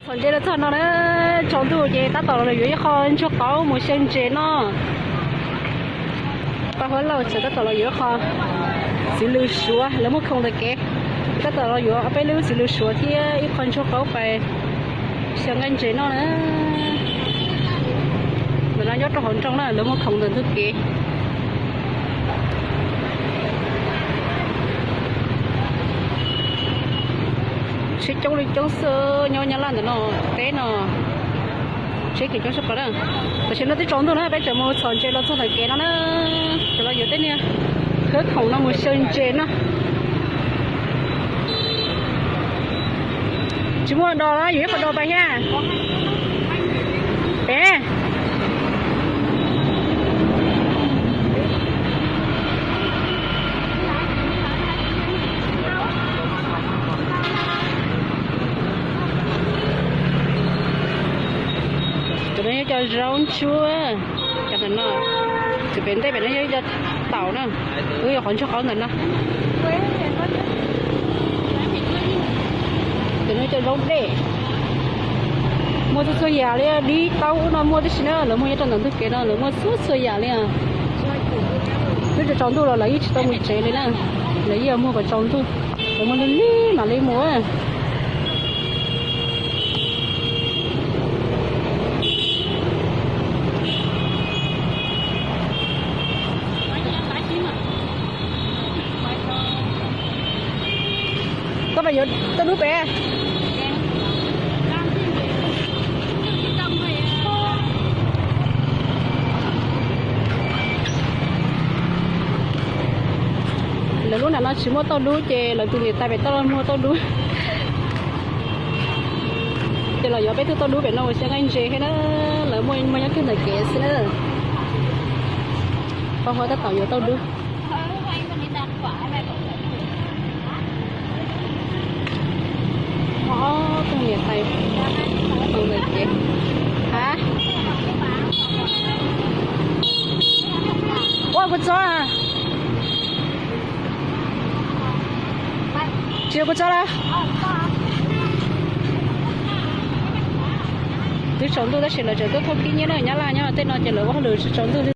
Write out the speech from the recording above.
Txhom ntses los txog no na, tsaus ntuj ces tab tom los yuav ib qho ntsuag qaub mus xyaw ntses noj. Paj Huab Lauj txawm tab tom los yuav ib qho txiv lws suav, lawv muab khoom ntawm kev. Tab tom los yuav peb lub txiv lws suav thiab ib qho ntsuag qaub pais xyaw nqaij ntses noj na. Ntawm no nyob rau hauv nroog na, lawv muab khoom ntawm ntug kev. Tsheb coob li coob xwb, nyob Nyab Laj ntawm no, teb no tsheb coob sab qhov na. Tam sim no twb tsaus ntuj na, peb tseem mus txhom ntses los txog ntawm kev no na. Tseem los yuav tej niag khawb khoom no mus xyaw ntses no. Tsis muaj dos los yuav ib qho dos pais thiab. Pem Cov no yog cov zaub ntsuab, cov ntawm no. Tus pem ntej pem no yog ib co taum na. Wb yog qhov ntsuag qaub ntawm no. Cov no cov zaub dej. Muaj txhua txhua yam li dib taub ub no muaj tib si na, lawv muaj nyob rau ntawm ntug kev no, lawv muaj txhua txhua yam li. Twb tsaus ntuj los lawv yeej tsis tau mus tsev li na, lawv yeej muag kom tsaus ntuj, lawv muag lig lig mam li mus. Koj pais yuav tauj dub pem. Lawv lub nram no tsis muaj tauj dub ces lawv tus niam tais pem toj los muag tauj dub. Ces los yuav peb tug tauj dub pem no ua xyaw nqaij ntses thiab na, lawv muaj muaj nyob kiag ntawm kev xwb na. Paj Huab tab tom yuav tauj dub. Ob tug niam tais ntawm kev. Ha? Ua kuv txob. Tsis yog kuv txob lawm. Twb tsaus ntuj tab sis lawv tseem tuaj thauj khib nyiab na, Nyab Laj nyob tej no ces lawv ua hauj lwm tsaus ntuj.